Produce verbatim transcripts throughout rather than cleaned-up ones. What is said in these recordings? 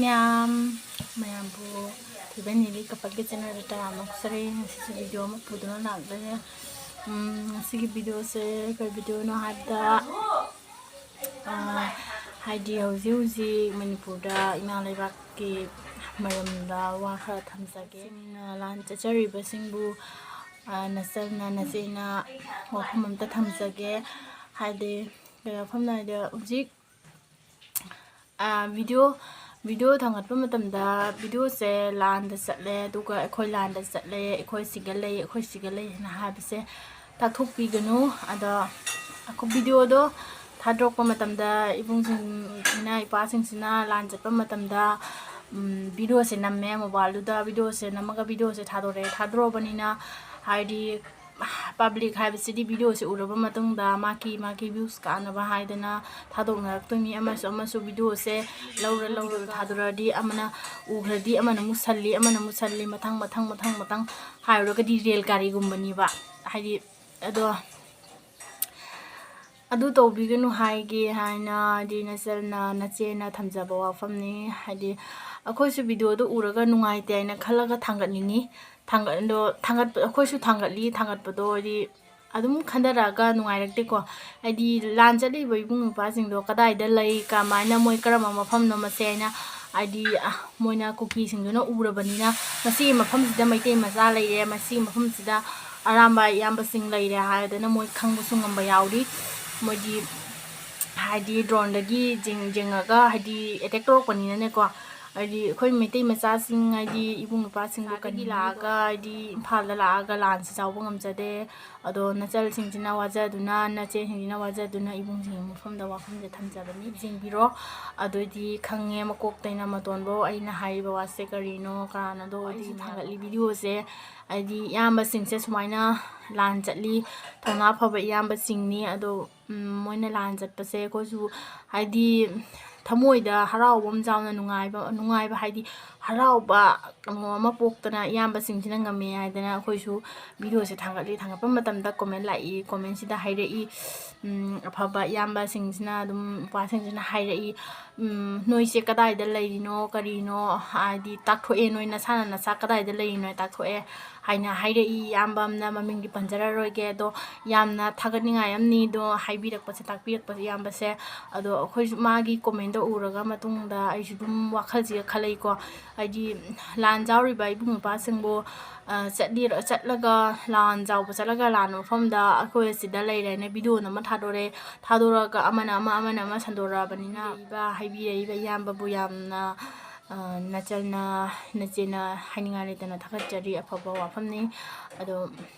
ꯃꯌꯥꯝ ꯃꯌꯥꯝꯕꯨ ꯊꯣꯏꯕ ꯅꯤꯂꯤ ꯀꯄꯛꯀꯤ ꯆꯦꯅꯦꯜꯗ ꯇꯔꯥꯃꯨꯛ ꯆꯠꯂꯦ꯫ ꯉꯁꯤꯁꯨ ꯚꯤꯗꯤꯑꯣ ꯑꯃ ꯄꯨꯗꯨꯅ ꯂꯥꯛꯂꯦ꯫ ꯎꯝ, ꯉꯁꯤꯒꯤ ꯚꯤꯗꯤꯑꯣꯁꯦ ꯀꯔꯤ ꯚꯤꯗꯤꯑꯣꯅꯣ ꯍꯥꯏꯕꯗ, ꯑꯥ, ꯍꯥꯏꯗꯤ ꯍꯧꯖꯤꯛ ꯍꯧꯖꯤꯛ ꯃꯅꯤꯄꯨꯔꯗ ꯏꯃꯥ ꯂꯩꯕꯥꯛꯀꯤ ꯃꯔꯝꯗ ꯋꯥ ꯈꯔ ꯊꯝꯖꯒꯦ꯫ ꯁꯤꯡꯅ ꯂꯥꯟ ꯆꯠꯆꯔꯤꯕꯁꯤꯡꯕꯨ, ꯑꯥ, ꯅꯆꯜꯅ ꯅꯆꯦꯅ ꯋꯥꯐꯝ ꯑꯝꯇ ꯊꯝꯖꯒꯦ꯫ ꯍꯥꯏꯗꯤ ꯀꯩ ꯋꯥꯐꯝꯅꯣ ꯍꯥꯏꯗꯤ ꯍꯧꯖꯤꯛ, ꯑꯥ, ꯚꯤꯗꯤꯑꯣ ꯚꯤꯗꯤꯑꯣ ꯊꯥꯡꯒꯠꯄ ꯃꯇꯝꯗ ꯚꯤꯗꯤꯑꯣꯁꯦ ꯂꯥꯟꯗ ꯆꯠꯂꯦ, ꯑꯗꯨꯒ ꯑꯩꯈꯣꯏ ꯂꯥꯟꯗ ꯆꯠꯂꯦ, ꯑꯩꯈꯣꯏ ꯁꯤꯒ ꯂꯩ, ꯑꯩꯈꯣꯏ ꯁꯤꯒ ꯂꯩ ꯍꯥꯏꯅ ꯍꯥꯏꯕꯁꯦ ꯇꯥꯛꯊꯣꯛꯄꯤꯒꯅꯨ꯫ ꯑꯗꯣ ꯑꯩꯈꯣꯏ ꯚꯤꯗꯤꯑꯣꯗꯣ ꯊꯥꯗꯣꯔꯛꯄ ꯃꯇꯝꯗ ꯏꯕꯨꯡꯁꯤꯡꯁꯤꯅ, ꯏꯄꯥꯁꯤꯡꯁꯤꯅ ꯂꯥꯟ ꯆꯠꯄ ꯃꯇꯝꯗ, ꯎꯝ, ꯚꯤꯗꯤꯑꯣꯁꯦ ꯅꯝꯃꯦ, ꯃꯣꯕꯥꯏꯜꯗꯨꯗ ꯚꯤꯗꯤꯑꯣꯁꯦ ꯅꯝꯃꯒ ꯚꯤꯗꯤꯑꯣꯁꯦ ꯊꯥꯗꯣꯔꯛꯑꯦ꯫ ꯊꯥꯗꯣꯔꯛꯑꯕꯅꯤꯅ ꯍꯥꯏꯗꯤ ꯄꯕ꯭ꯂꯤꯛ ꯍꯥꯏꯕꯁꯤꯗꯤ ꯚꯤꯗꯤꯑꯣꯁꯦ ꯎꯔꯕ ꯃꯇꯨꯡꯗ ꯃꯥꯒꯤ ꯃꯥꯒꯤ ꯚ꯭ꯌꯨꯁ ꯀꯥꯅꯕ ꯍꯥꯏꯗꯅ ꯊꯥꯗꯣꯛꯅꯔꯛꯇꯣꯏꯅꯤ꯫ ꯑꯃꯁꯨ ꯑꯃꯁꯨ ꯚꯤꯗꯤꯑꯣꯁꯦ ꯂꯧꯔ ꯂꯧꯔꯒ ꯊꯥꯗꯣꯔꯛꯑꯗꯤ ꯑꯃꯅ ꯎꯈ꯭ꯔꯗꯤ ꯑꯃꯅ ꯃꯨꯠꯁꯜꯂꯤ, ꯑꯃꯅ ꯃꯨꯠꯁꯜꯂꯤ, ꯃꯊꯪ ꯃꯊꯪ ꯃꯊꯪ ꯃꯊꯪ ꯍꯥꯏꯔꯨꯔꯒꯗꯤ ꯔꯦꯜ ꯒꯥꯔꯤꯒꯨꯝꯕꯅꯦꯕ꯫ ꯍꯥꯏꯗꯤ ꯑꯗꯣ ꯑꯗꯨ ꯇꯧꯕꯤꯒꯅꯨ ꯍꯥꯏꯒꯦ ꯍꯥꯏꯅ ꯍꯥꯏꯗꯤ ꯅꯆꯜꯅ ꯅꯆꯦꯅ ꯊꯝꯖꯕ ꯋꯥꯐꯝꯅꯤ꯫ ꯍꯥꯏꯗꯤ ꯑꯩꯈꯣꯏꯁꯨ ꯚꯤꯗꯤꯑꯣꯗꯣ ꯎꯔꯒ ꯅꯨꯡꯉꯥꯏꯇꯦ ꯍꯥꯏꯅ ꯈꯜꯂꯒ ꯊꯥꯡꯒꯠꯅꯤꯡꯉꯤ꯫ ꯊꯥꯡꯒꯠ-, ꯑꯗꯣ ꯊꯥꯡꯒꯠꯄ, ꯑꯩꯈꯣꯏꯁꯨ ꯊꯥꯡꯒꯠꯂꯤ, ꯊꯥꯡꯒꯠꯄꯗꯣ ꯍꯥꯏꯗꯤ ꯑꯗꯨꯝ ꯈꯟꯊꯔꯛꯑꯒ ꯅꯨꯡꯉꯥꯏꯔꯛꯇꯦꯀꯣ꯫ ꯍꯥꯏꯗꯤ ꯂꯥꯟ ꯆꯠꯂꯤꯕ ꯏꯕꯨꯡ ꯏꯄ꯭ꯋꯥꯁꯤꯡꯗꯣ ꯀꯗꯥꯏꯗ ꯂꯩ, ꯀꯃꯥꯏꯅ, ꯃꯣꯏ ꯀꯔꯝꯕ ꯃꯐꯝꯅꯣ ꯃꯁꯦ ꯍꯥꯏꯅ ꯍꯥꯏꯗꯤ, ꯑ, ꯃꯣꯏꯅ ꯀꯨꯀꯤꯁꯤꯡꯗꯨꯅ ꯎꯔꯕꯅꯤꯅ ꯃꯁꯤꯒꯤ ꯃꯐꯝꯁꯤꯗ ꯃꯩꯇꯩ ꯃꯆꯥ ꯂꯩꯔꯦ, ꯃꯁꯤꯒꯤ ꯃꯐꯝꯁꯤꯗ ꯑꯔꯥꯝꯕꯥꯏ ꯏꯌꯥꯝꯕꯁꯤꯡ ꯂꯩꯔꯦ ꯍꯥꯏꯗꯅ ꯃꯣꯏ ꯈꯪꯕꯁꯨ ꯉꯝꯕ ꯌꯥꯎꯔꯤ꯫ ꯃꯣꯏꯗꯤ ꯍꯥꯏꯗꯤ ꯗ꯭ꯔꯣꯟꯗꯒꯤ ꯌꯦꯡ-, ꯌꯦꯡꯉꯒ ꯍꯥꯏꯗꯤ ꯑꯦꯇꯦꯛ ꯇꯧꯔꯛꯄꯅꯤꯅꯅꯦꯀꯣ꯫ ꯍꯥꯏꯗꯤ ꯑꯩꯈꯣꯏ ꯃꯩꯇꯩ ꯃꯆꯥꯁꯤꯡ ꯍꯥꯏꯗꯤ ꯏꯕꯨꯡ ꯏꯄ꯭ꯋꯥꯁꯤꯡꯗꯣ ꯀꯟꯗꯒꯤ ꯂꯥꯛꯑꯒ ꯍꯥꯏꯗꯤ ꯏꯝꯐꯥꯜꯗ ꯂꯥꯛꯑꯒ ꯂꯥꯟꯁꯤ ꯌꯥꯎꯕ ꯉꯝꯖꯗꯦ꯫ ꯑꯗꯣ ꯅꯆꯜꯁꯤꯡꯁꯤꯅ ꯋꯥꯖꯗꯨꯅ, ꯅꯆꯦꯁꯤꯡꯁꯤꯅ ꯋꯥꯖꯗꯨꯅ ꯏꯕꯨꯡꯁꯤꯡꯒꯤ ꯃꯐꯝꯗ ꯋꯥꯐꯝꯁꯦ ꯊꯝꯖꯕꯅꯤ꯫ ꯌꯦꯡꯕꯤꯔꯣ꯫ ꯑꯗꯨꯑꯣꯏꯗꯤ ꯈꯪꯉꯦ, ꯃꯀꯣꯛꯇꯩꯅ ꯃꯇꯣꯟꯐꯧ ꯑꯩꯅ ꯍꯥꯏꯔꯤꯕ ꯋꯥꯁꯦ ꯀꯔꯤꯅꯣ, ꯀꯅꯥꯅꯣꯗꯣ ꯑꯩꯁꯨ ꯊꯥꯡꯒꯠꯂꯤ ꯚꯤꯗꯤꯑꯣꯁꯦ꯫ ꯍꯥꯏꯗꯤ ꯏꯌꯥꯝꯕꯁꯤꯡꯁꯦ ꯁꯨꯃꯥꯏꯅ ꯂꯥꯟ ꯆꯠꯂꯤ, ꯊꯧꯅꯥ ꯐꯕ ꯏꯌꯥꯝꯕꯁꯤꯡꯅꯤ꯫ ꯑꯗꯣ, ꯎꯝ, ꯃꯣꯏꯅ ꯂꯥꯟ ꯆꯠꯄꯁꯦ ꯑꯩꯈꯣꯏꯁꯨ ꯍꯥꯏꯗꯤ ꯊꯃꯣꯏꯗ ꯍꯔꯥꯎꯕ ꯑꯃ ꯌꯥꯎꯅ ꯅꯨꯡꯉꯥꯏꯕ, ꯅꯨꯡꯉꯥꯏꯕ ꯍꯥꯏꯗꯤ ꯍꯔꯥꯎꯕ ꯀꯩꯅꯣ ꯑꯃ ꯄꯣꯛꯇꯅ ꯏꯌꯥꯝꯕꯁꯤꯡꯁꯤꯅ ꯉꯝꯃꯦ ꯍꯥꯏꯗꯅ ꯑꯩꯈꯣꯏꯁꯨ videoꯁꯦ ꯊꯥꯡꯒꯠꯂꯤ꯫ ꯊꯥꯡꯒꯠꯄ ꯃꯇꯝꯗ comment ꯂꯥꯛꯏ, commentꯁꯤꯗ ꯍꯥꯏꯔꯛꯏ, ꯎꯝ, ꯑꯐꯕ ꯏꯌꯥꯝꯕꯁꯤꯡꯁꯤꯅ ꯑꯗꯨꯝ, ꯅꯨꯄꯥꯁꯤꯡꯁꯤꯅ ꯍꯥꯏꯔꯛꯏ, ꯎꯝ, "ꯅꯣꯏꯁꯦ ꯀꯗꯥꯏꯗ ꯂꯩꯔꯤꯅꯣ, ꯀꯔꯤꯅꯣ, ꯍꯥꯏꯗꯤ ꯇꯥꯛꯊꯣꯛꯑꯦ, ꯅꯣꯏ ꯅꯁꯥꯅ ꯅꯁꯥ ꯀꯗꯥꯏꯗ ꯂꯩꯔꯤꯅꯣ ꯇꯥꯛꯊꯣꯛꯑꯦ" ꯍꯥꯏꯅ ꯍꯥꯏꯔꯛꯏ꯫ ꯏꯌꯥꯝꯕ ꯑꯃꯅ, ꯃꯃꯤꯡꯗꯤ ꯄꯟꯖꯔꯔꯣꯏꯒꯦ, ꯑꯗꯣ ꯌꯥꯝꯅ ꯊꯥꯒꯠꯅꯤꯡꯉꯥꯏ ꯑꯃꯅꯤ ꯑꯗꯣ ꯍꯥꯏꯕꯤꯔꯛꯄꯁꯦ, ꯇꯥꯛꯄꯤꯔꯛꯄꯁꯦ ꯏꯌꯥꯝꯕꯁꯦ꯫ ꯑꯗꯣ ꯑꯩꯈꯣꯏꯁꯨ ꯃꯥꯒꯤ commentꯗꯣ ꯎꯔꯒ ꯃꯇꯨꯡꯗ ꯑꯩꯁꯨ ꯑꯗꯨꯝ ꯋꯥꯈꯜꯁꯤꯒ ꯈꯜꯂꯛꯏꯀꯣ, ꯍꯥꯏꯗꯤ ꯂꯥꯟ ꯖꯥꯎꯔꯤꯕ ꯏꯕꯨꯡ ꯏꯄ꯭ꯋꯥꯁꯤꯡꯕꯨ, ꯑ, ꯆꯠꯂꯤꯔ-, ꯆꯠꯂꯒ, ꯂꯥꯟ ꯖꯥꯎꯕ ꯆꯠꯂꯒ ꯂꯥꯟ ꯃꯐꯝꯗ ꯑꯩꯈꯣꯏ ꯑꯁꯤꯗ ꯂꯩꯔꯦꯅ video ꯑꯃ ꯊꯥꯗꯣꯔꯛꯑꯦ꯫ ꯊꯥꯗꯣꯔꯛꯑꯒ ꯑꯃꯅ ꯑꯃ, ꯑꯃꯅ ꯑꯃ ꯁꯟꯗꯣꯔꯛꯑꯕꯅꯤꯅ, ꯏꯕ ꯍꯥꯏꯕꯤꯔꯛꯏꯕ ꯏꯌꯥꯝꯕꯕꯨ ꯌꯥꯝꯅ, ꯑ, ꯅꯆꯟꯅ, ꯅꯆꯦꯅ ꯍꯥꯏꯅꯤꯡꯉꯥꯏ ꯂꯩꯇꯅ ꯊꯥꯒꯠꯆꯔꯤ꯫ ꯑꯐꯕ ꯋꯥꯐꯝꯅꯤ꯫ ꯑꯗꯣ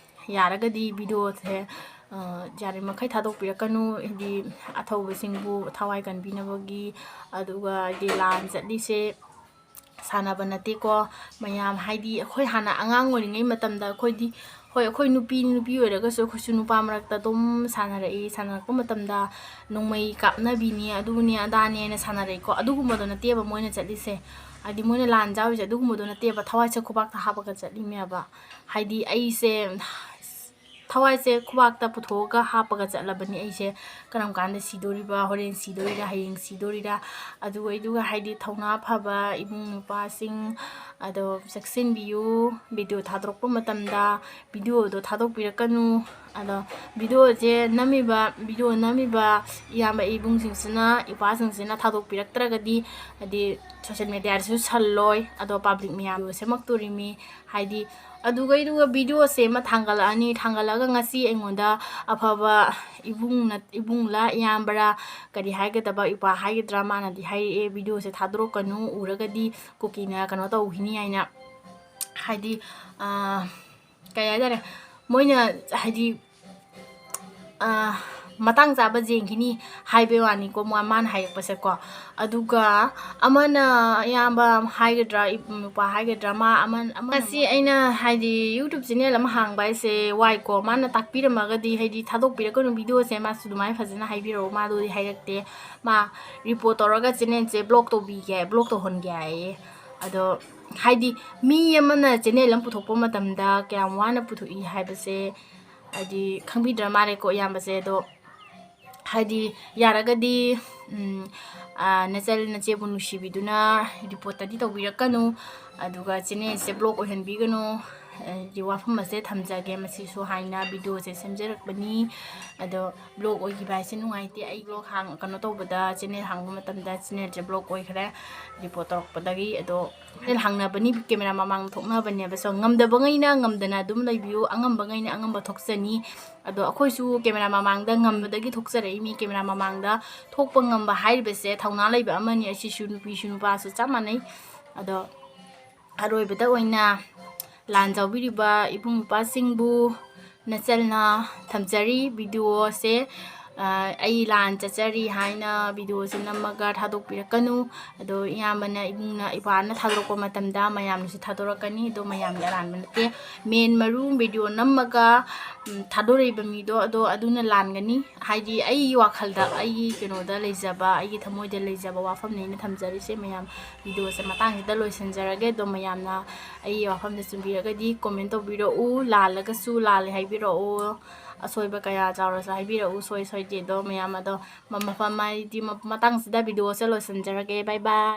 ꯌꯥꯔꯒꯗꯤ videoꯁꯦ, ꯑ, ꯌꯥꯔꯤꯃꯈꯩ ꯊꯥꯗꯣꯛꯄꯤꯔꯛꯀꯅꯨ, ꯍꯥꯏꯗꯤ ꯑꯊꯧꯕꯁꯤꯡꯕꯨ ꯊꯋꯥꯏ ꯀꯟꯕꯤꯅꯕꯒꯤ꯫ ꯑꯗꯨꯒ ꯍꯥꯏꯗꯤ ꯂꯥꯟ ꯆꯠꯂꯤꯁꯦ ꯁꯥꯟꯅꯕ ꯅꯠꯇꯦꯀꯣ ꯃꯌꯥꯝ꯫ ꯍꯥꯏꯗꯤ ꯑꯩꯈꯣꯏ ꯍꯥꯟꯅ ꯑꯉꯥꯡ ꯑꯣꯏꯔꯤꯉꯩ ꯃꯇꯝꯗ ꯑꯩꯈꯣꯏꯗꯤ, ꯍꯣꯏ, ꯑꯩꯈꯣꯏ ꯅꯨꯄꯤ, ꯅꯨꯄꯤ ꯑꯣꯏꯔꯒꯁꯨ ꯑꯩꯈꯣꯏꯁꯨ ꯅꯨꯄꯥ ꯃꯔꯛꯇ ꯑꯗꯨꯝ ꯁꯥꯟꯅꯔꯛꯏ꯫ ꯁꯥꯟꯅꯔꯛꯄ ꯃꯇꯝꯗ ꯅꯣꯡꯃꯩ ꯀꯥꯞꯅꯕꯤꯅꯤ, ꯑꯗꯨꯅꯤ ꯑꯗꯥꯅꯦꯅ ꯁꯥꯟꯅꯔꯛꯏꯀꯣ꯫ ꯑꯗꯨꯒꯨꯝꯕꯗꯣ ꯅꯠꯇꯦꯕ ꯃꯣꯏꯅ ꯆꯠꯂꯤꯁꯦ꯫ ꯍꯥꯏꯗꯤ ꯃꯣꯏꯅ ꯂꯥꯟ ꯖꯥꯎꯔꯤꯁꯦ ꯑꯗꯨꯒꯨꯝꯕꯗꯣ ꯅꯠꯇꯦꯕ, ꯊꯋꯥꯏꯁꯦ ꯈꯨꯕꯥꯛꯇ ꯍꯥꯞꯄꯒ ꯆꯠꯂꯤꯅꯦꯕ꯫ ꯍꯥꯏꯗꯤ ꯑꯩꯁꯦ ꯊꯋꯥꯏꯁꯦ ꯈꯨꯕꯥꯛꯇ ꯄꯨꯊꯣꯛꯑꯒ ꯍꯥꯞꯄꯒ ꯆꯠꯂꯕꯅꯤ ꯑꯩꯁꯦ꯫ ꯀꯔꯝ ꯀꯥꯟꯗ ꯁꯤꯗꯣꯔꯤꯕ, ꯍꯣꯔꯦꯟ ꯁꯤꯗꯣꯔꯤꯔꯥ, ꯍꯌꯦꯡ ꯁꯤꯗꯣꯔꯤꯔꯥ? ꯑꯗꯨꯒ, ꯑꯗꯨꯒ ꯍꯥꯏꯗꯤ ꯊꯧꯅꯥ ꯐꯕ ꯏꯕꯨꯡ ꯅꯨꯄꯥꯁꯤꯡ, ꯑꯗꯣ ꯆꯦꯛꯁꯤꯟꯕꯤꯌꯨ꯫ Video ꯊꯥꯗꯣꯔꯛꯄ ꯃꯇꯝꯗ videoꯗꯣ ꯊꯥꯗꯣꯛꯄꯤꯔꯛꯀꯅꯨ꯫ ꯑꯗꯣ videoꯁꯦ ꯅꯝꯃꯤꯕ, video ꯅꯝꯃꯤꯕ ꯏꯌꯥꯝꯕ ꯏꯕꯨꯡꯁꯤꯡꯁꯤꯅ, ꯏꯄꯥꯁꯤꯡꯁꯤꯅ ꯊꯥꯗꯣꯛꯄꯤꯔꯛꯇ꯭ꯔꯒꯗꯤ, ꯍꯥꯏꯗꯤ social mediaꯗꯁꯨ ꯁꯜꯂꯣꯏ꯫ ꯑꯗꯣ public ꯃꯌꯥꯝ ꯁꯦꯝꯃꯛꯇꯣꯔꯤꯃꯤ꯫ ꯍꯥꯏꯗꯤ ꯑꯗꯨꯒ, ꯑꯗꯨꯒ videoꯁꯦ ꯑꯃ ꯊꯥꯡꯒꯠꯂꯛꯑꯅꯤ꯫ ꯊꯥꯡꯒꯠꯂꯛꯑꯒ ꯉꯁꯤ ꯑꯩꯉꯣꯟꯗ ꯑꯐꯕ ꯏꯕꯨꯡꯅ, ꯏꯕꯨꯡꯂ ꯏꯌꯥꯝꯕꯔ ꯀꯔꯤ ꯍꯥꯏꯒꯗꯕ, ꯏꯄ꯭ꯋꯥ ꯍꯥꯏꯒꯗ꯭ꯔꯥ, ꯃꯥꯅꯗꯤ ꯍꯥꯏꯔꯛꯑꯦ, "videoꯁꯦ ꯊꯥꯗꯣꯔꯛꯀꯅꯨ, ꯎꯔꯒꯗꯤ ꯀꯨꯀꯤꯅ ꯀꯩꯅꯣ ꯇꯧꯈꯤꯅꯤ" ꯍꯥꯏꯅ꯫ ꯍꯥꯏꯗꯤ, ꯑꯥ, ꯀꯩ ꯍꯥꯏꯇꯥꯔꯦ, ꯃꯣꯏꯅ ꯍꯥꯏꯗꯤ, ꯑꯥ, ꯃꯇꯥꯡ ꯆꯥꯕ ꯌꯦꯡꯈꯤꯅꯤ ꯍꯥꯏꯕꯩ ꯋꯥꯅꯤꯀꯣ, ꯃꯥ-, ꯃꯥꯅ ꯍꯥꯏꯔꯛꯄꯁꯦꯀꯣ꯫ ꯑꯗꯨꯒ ꯑꯃꯅ, ꯏꯌꯥꯝꯕ ꯍꯥꯏꯒꯗ꯭ꯔꯥ, ꯏ-, ꯅꯨꯄꯥ ꯍꯥꯏꯒꯗ꯭ꯔꯥ, ꯃꯥ ꯑꯃ, ꯑꯃꯅ ꯉꯁꯤ ꯑꯩꯅ ꯍꯥꯏꯗꯤ YouTube channel ꯑꯃ ꯍꯥꯡꯕ ꯍꯥꯏꯁꯦ ꯋꯥꯏꯀꯣ꯫ ꯃꯥꯅ ꯇꯥꯛꯄꯤꯔꯝꯃꯒꯗꯤ, ꯍꯥꯏꯗꯤ ꯊꯥꯗꯣꯛꯄꯤꯔꯛꯀꯅꯨ videoꯁꯦ, ꯃꯥꯁꯨ ꯑꯗꯨꯃꯥꯏꯅ ꯐꯖꯅ ꯍꯥꯏꯕꯤꯔꯛꯑꯣ꯫ ꯃꯥꯗꯨꯗꯤ ꯍꯥꯏꯔꯛꯇꯦ꯫ ꯃꯥ report ꯇꯧꯔꯒ channelꯁꯦ block ꯇꯧꯕꯤꯒꯦ, block ꯇꯧꯍꯟꯒꯦ ꯍꯥꯏꯌꯦ꯫ ꯑꯗꯣ ꯍꯥꯏꯗꯤ ꯃꯤ ꯑꯃꯅ ꯆꯦꯅꯦꯜ ꯑꯃ ꯄꯨꯊꯣꯛꯄ ꯃꯇꯝꯗ ꯀꯌꯥꯝ ꯋꯥꯅ ꯄꯨꯊꯣꯛꯏ ꯍꯥꯏꯕꯁꯦ ꯍꯥꯏꯗꯤ ꯈꯪꯕꯤꯗ꯭ꯔ ꯃꯥꯜꯂꯦꯀꯣ ꯑꯌꯥꯝꯕꯁꯦ꯫ ꯑꯗꯣ ꯍꯥꯏꯗꯤ ꯌꯥꯔꯒꯗꯤ ꯎꯝ, ꯑ, ꯅꯆꯜ ꯅꯆꯦꯕꯨ ꯅꯨꯡꯁꯤꯕꯤꯗꯨꯅ ꯔꯤꯄꯣꯔꯠꯇꯗꯤ ꯇꯧꯕꯤꯔꯛꯀꯅꯨ, ꯑꯗꯨꯒ ꯆꯦꯅꯦꯜꯁꯦ ꯕ꯭ꯂꯣꯛ ꯑꯣꯏꯍꯟꯕꯤꯒꯅꯨ꯫ ꯑꯩꯒꯤ ꯋꯥꯐꯝ ꯑꯁꯦ ꯊꯝꯖꯒꯦ꯫ ꯃꯁꯤꯁꯨ ꯍꯥꯏꯅ ꯚꯤꯗꯤꯑꯣꯁꯦ ꯁꯦꯝꯖꯔꯛꯄꯅꯤ꯫ ꯑꯗꯣ ꯕ꯭ꯂꯣꯛ ꯑꯣꯏꯈꯤꯕ ꯍꯥꯏꯁꯦ ꯅꯨꯡꯉꯥꯏꯇꯦ꯫ ꯑꯩ ꯕ꯭ꯂꯣꯛ ꯍꯥꯡ-, ꯀꯩꯅꯣ ꯇꯧꯕꯗ, ꯆꯦꯅꯦꯜ ꯍꯥꯡꯕ ꯃꯇꯝꯗ ꯆꯦꯅꯦꯜꯁꯦ ꯕ꯭ꯂꯣꯛ ꯑꯣꯏꯈ꯭ꯔꯦ ꯔꯤꯄꯣꯔꯠ ꯇꯧꯔꯛꯄꯗꯒꯤ꯫ ꯑꯗꯣ ꯆꯦꯅꯦꯜ ꯍꯥꯡꯅꯕꯅꯤ, ꯀꯦꯃꯦꯔꯥ ꯃꯃꯥꯡ ꯊꯣꯛꯅꯕꯅꯦꯕ꯫ So, ꯉꯝꯗꯕꯉꯩꯅ ꯉꯝꯗꯅ ꯑꯗꯨꯝ ꯂꯩꯕꯤꯌꯨ, ꯑꯉꯝꯕꯉꯩꯅ ꯑꯉꯝꯕ ꯊꯣꯛꯆꯅꯤ꯫ ꯑꯗꯣ ꯑꯩꯈꯣꯏꯁꯨ ꯀꯦꯃꯦꯔꯥ ꯃꯃꯥꯡꯗ ꯉꯝꯕꯗꯒꯤ ꯊꯣꯛꯆꯔꯛꯏ ꯃꯤ, ꯀꯦꯃꯦꯔꯥ ꯃꯃꯥꯡꯗ ꯊꯣꯛꯄ ꯉꯝꯕ ꯍꯥꯏꯔꯤꯕꯁꯦ ꯊꯧꯅꯥ ꯂꯩꯕ ꯑꯃꯅꯤ꯫ ꯑꯁꯤꯁꯨ ꯅꯨꯄꯤꯁꯨ ꯅꯨꯄꯥꯁꯨ ꯆꯞ ꯃꯥꯟꯅꯩ꯫ ꯑꯗꯣ ꯑꯔꯣꯏꯕꯗ ꯑꯣꯏꯅ ꯂꯥꯟ ꯌꯥꯎꯕꯤꯔꯤꯕ ꯏꯕꯨꯡ ꯏꯄ꯭ꯋꯥꯁꯤꯡꯕꯨ ꯅꯆꯜꯅ ꯊꯝꯖꯔꯤ꯫ ꯚꯤꯗꯤꯑꯣꯁꯦ, ꯑ, ꯑꯩ ꯂꯥꯟ ꯆꯠꯆꯔꯤ ꯍꯥꯏꯅ ꯚꯤꯗꯤꯑꯣꯁꯦ ꯅꯝꯃꯒ ꯊꯥꯗꯣꯛꯄꯤꯔꯛꯀꯅꯨ꯫ ꯑꯗꯣ ꯑꯌꯥꯝꯕꯅ ꯏꯕꯨꯡꯅ, ꯏꯄ꯭ꯋꯥꯅ ꯊꯥꯗꯣꯔꯛꯄ ꯃꯇꯝꯗ ꯃꯌꯥꯝꯅꯁꯨ ꯊꯥꯗꯣꯔꯛꯀꯅꯤ꯫ ꯑꯗꯣ ꯃꯌꯥꯝꯒꯤ ꯑꯔꯥꯟꯕ ꯅꯠꯇꯦ꯫ ꯃꯦꯟ ꯃꯔꯨ ꯚꯤꯗꯤꯑꯣ ꯅꯝꯃꯒ, ꯎꯝ, ꯊꯥꯗꯣꯔꯛꯏꯕ ꯃꯤꯗꯣ, ꯑꯗꯣ ꯑꯗꯨꯅ ꯂꯥꯟꯒꯅꯤ꯫ ꯍꯥꯏꯗꯤ ꯑꯩꯒꯤ ꯋꯥꯈꯜꯗ, ꯑꯩꯒꯤ ꯀꯩꯅꯣꯗ ꯂꯩꯖꯕ, ꯑꯩꯒꯤ ꯊꯃꯣꯏꯗ ꯂꯩꯖꯕ ꯋꯥꯐꯝꯅꯦ ꯑꯩꯅ ꯊꯝꯖꯔꯤꯁꯦ꯫ ꯃꯌꯥꯝ ꯚꯤꯗꯤꯑꯣꯁꯦ ꯃꯇꯥꯡꯁꯤꯗ ꯂꯣꯏꯁꯤꯟꯖꯔꯒꯦ꯫ ꯑꯗꯣ ꯃꯌꯥꯝꯅ ꯑꯩꯒꯤ ꯋꯥꯐꯝꯗ ꯆꯨꯝꯕꯤꯔꯒꯗꯤ ꯀꯣꯃꯦꯟ ꯇꯧꯕꯤꯔꯛꯎ꯫ ꯂꯥꯜꯂꯒꯁꯨ ꯂꯥꯜꯂꯦ ꯍꯥꯏꯕꯤꯔꯛꯎ꯫ ꯑꯁꯣꯏꯕ ꯀꯌꯥ ꯆꯥꯎꯔꯁꯨ ꯍꯥꯏꯕꯤꯔꯛꯎ꯫ ꯁꯣꯏ ꯁꯣꯏꯗꯦ꯫ ꯑꯗꯣ ꯃꯌꯥꯝ ꯑꯗꯣ ꯃ-, ꯃꯐꯝ ꯍꯥꯏꯗꯤ ꯃ-, ꯃꯇꯥꯡꯁꯤꯗ ꯚꯤꯗꯤꯑꯣꯁꯦ ꯂꯣꯏꯁꯤꯟꯖꯔꯒꯦ꯫ ꯕꯥꯏ ꯕꯥꯏ꯫